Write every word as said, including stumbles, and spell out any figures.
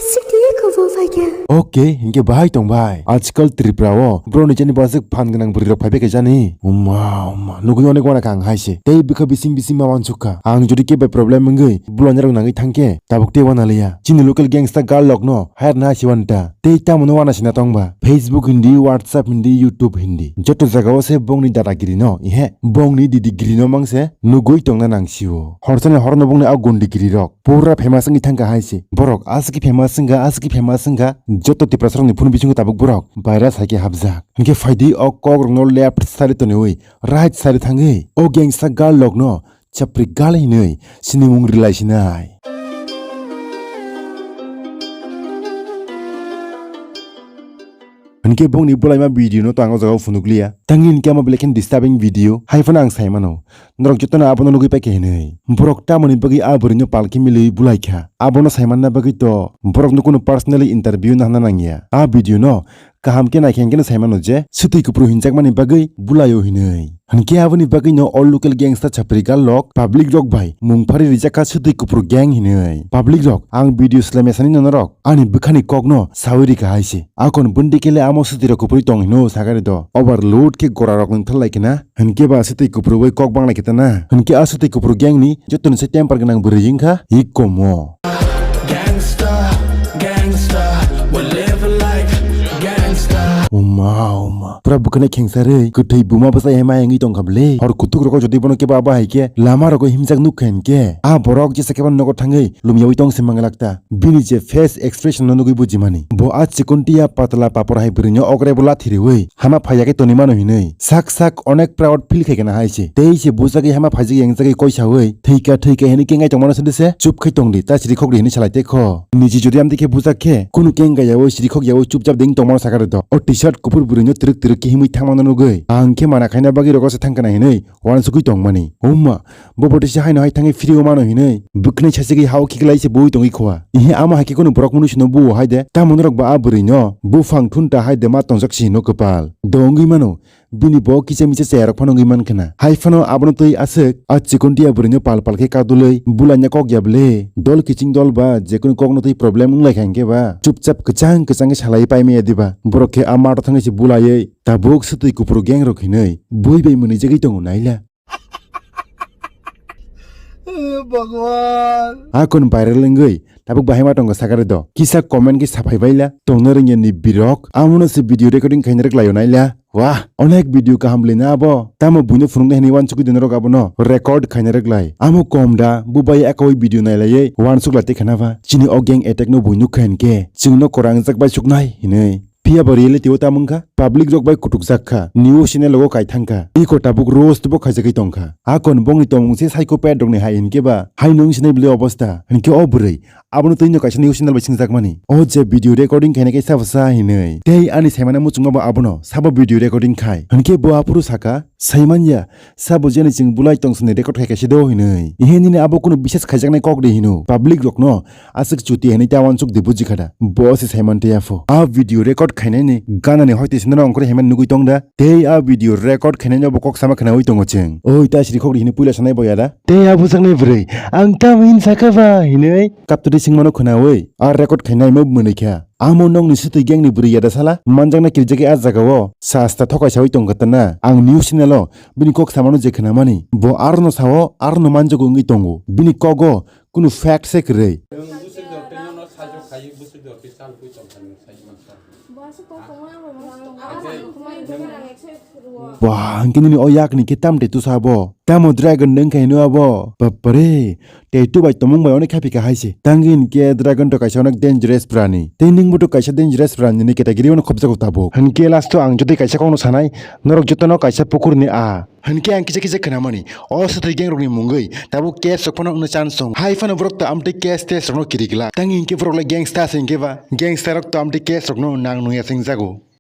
Sik twi kubu phaikha. Okay, hinkhe bahai tong bai. Ajkal Tripura o bro ni jani bwswk phan gwnang bwrwi rok phaibai khe jani. Uma, uma, nugwi onek wana kha ang hai se. Tei bwkha bising bising ma wansuk kha. Ang jodi kebo problem wngwi bwlanya rok nangwi thangkhe, tabuk tei wana liya. Chini local gangster girl rok no hire na siwan ta. Tei tamo no wana sina tong ba. Facebook hindi, WhatsApp hindi, YouTube hindi. Joto jaga o se bongni dadagiri no, ihe, bongni didigiri no mang se nugwi tongna nang sio. Horsani hor no bongni a gundigiri rok. Pura famous wngwi thangkha hai se. Borok aswk khe famous wngkha, aswk khe famous wngkha. Joto Tiprasa rokni phone bisingo tabuk borok virus hai khe hapjak. Hinkhe phaidi o kok rokno left side toniwi right side thangwi o gangster girl rokno chapri girl hinwi sinimung rwlai sinai. Hinkhe bongni bwlaima video no to ang o jaga o phunukliya. Tangwi hinkhe amo belai kheno disturbing video. Hai phano ang sai mano. Norok jotono abono nugwi paikha hinwi. Borok tamoni bagwi a bwrwino palkhe milwi bwlaikha. Abono saimanna bagwi to borokno kunu personally interview nahana nangya. A video no kaham khe naikhe hinkhe no saimano je swtwi kupru hinjakmani bagwi bwlaio hinwi. Hinkhe aboni bagwino all local gangster chapri girl rok public rok bai mung phari rijak kha swtwi kupru gang hinwi. Public rok ang video swlaimya sani norok ani bwkhani kokno sawi rikha hai se. Akon bundi kele amo swtwi rok kupri tong hino sagari do. Overload khe gora rok nung thalai khe na. Hinkhe ba swtwi kupru bai kok banglai khe ta na. Hinkhe a swtwi kupru gang ni jotoni se temper gwnang bwrwi wngkha ikomo. Gangsta, gangsta, we live like gangsta. Uma, uma. Pura bwkhani khengsarwi kwthwi buma bwsai hai ma wngwi tongkha bwle. Hor kutuk rogo jodi bono kebo abo hai khe lama rogo himjak nukha hinkhe. A borok jesa kebo nogo thangwi lumyawi tong se manglak ta. Bini je face expression no nugwi bujimani. Bo a chikontiya patla papor hai bwrwino ogrebo lathi riwi hama phaiya khe toni mano hinwi. Sak sak onek proud feel khai kana hai se. Tei se bujagwi hama phaijak yang jagwi koi sawi thwika thwika hinwi kengai tongmano sede se. Chup khai tongdi, ta siri khokdi hinwi salai te kho. Niji jodi amtwi khe bujak khe kunu kenga yawi siri khok yawi chupchap ding tongmano sakha rwdo. O T-shirt kuphur bwrwino twrwk twrwk khe himwi thangmano nugwi. Ang khe mana khaina bagwi rogo se thang kana hinwi uansukwi tongmani. Umma, bo botisa haino hai thangwi phiri o mano hinwi bwkhnai sachigwi hao khiklai se bui tongwi khoa. Ihe amo hai khe kunu borok mwnwi sino buo hai de. Tamo norok ba a bwrwino buphang thunta hai de ma tongjak si hino kwpal. Do wngwi mano, bini bo kisa misa chaya rok phano wngwi man khna. Hai phano abono twi aswk a chikontiya bwrwino pal pal khe kadulwi bulaina kok ya bwle. Dol kiching dol ba jekunu kokno twi problem wng lai kha hinkhe ba chupchap kwchang kwchang khe salai pai maya diba. Borok khe a mato thangwi se bulaiwi tabuk swtwi kupru gang rok hinwi bui bai mwnwi jagwi tongo naila. Bhagwan. Akon viral wngwi tabuk bahai ma tongo sakare do. Kisa comment khe saphai baila tongna rwngya ni birok. Amono se video recording khaina rwk laio naila. Wah, onek video kaham le na abo. Tamo buino phunuknai hinwi uansukwi de norok abono record khaina rwk lai. Amo kom da, bubai akawi video nailaiwi uansuk lai te khana ba. Chini o gang attack no buino khain khe chwngno kwrang jak bai suknai hinwi. Phiya ba reality o tamo wngkha, public rok bai kutukjak kha, news channel rogo kaithang kha, iko tabuk roast bo khaijagwi tongkha. Akon bongni tongmung se psychopath rokni hai hinkhe ba, hai nung sinai bwlwi obostha, hinkhe o bwrwi, abono twino kaisa news channel bai swngjakmani. O je video recording khaina khe sabo sa hinwi. Tei ani saimana muchungma bo abono, sabo video recording khai. Hinkhe bo aphuru saka, saimanya, sabo jeni chwng bulai tongsoni record khai kaisa do hinwi. Ihe nini abo kunu bises khaijaknai kok de hino, public rokno, aswk chuti hinwi ta uansuk di buji kha da. Bo se saiman tei apho. A video record khainani ganani hoite sindano ongkhorwi haiman nugwi tong da. Tei a video record khainani bo kok sama khnaui tongo chwng. Oi ta siri khokri hinwi puila sanai boya da. Tei a bwjaknai bwrwi, "Ang tamo hin saka ba?" hinwi kaptwi singmano khnaui a record khainai mo mwnwi kha. Amo nokni swtwi gangni bwrwi ya da sala? Manjakna kirijagwi a jagao sasta thokai saui tongkha tana. Ang news channel o bini kok samano je khnamani. Bo arono sao, arono manjago wngwi tongo. Bini kogo kunu fact se kwrwi. Ba, hwnkhe nini o yakni khe tam de tusa bo? Tamo dragon de wngkha hino abo? Bapare, tattoo bai tongmung bai onek khaiphi kha hai se. Tangwi hinkhe dragon to kaisa onek dangerous prani. Tei nwngbo to kaisa dangerous prani ni category o no khobjago tabuk. Hinkhe last o ang jotoi kaisa kokno sanai, norok jotono kaisa pukur ni a. Hinkhe ang kisa kisa khnamani, o swtwi gang rokni mungwi tabuk case rok phano wngna chance tongo. Hai phano borok ta amtwi case test rokno kiri glak. Tangwi hinkhe borok le gangster se hinkhe ba, gangster rok ta amtwi case rokno nang nungya swngjago.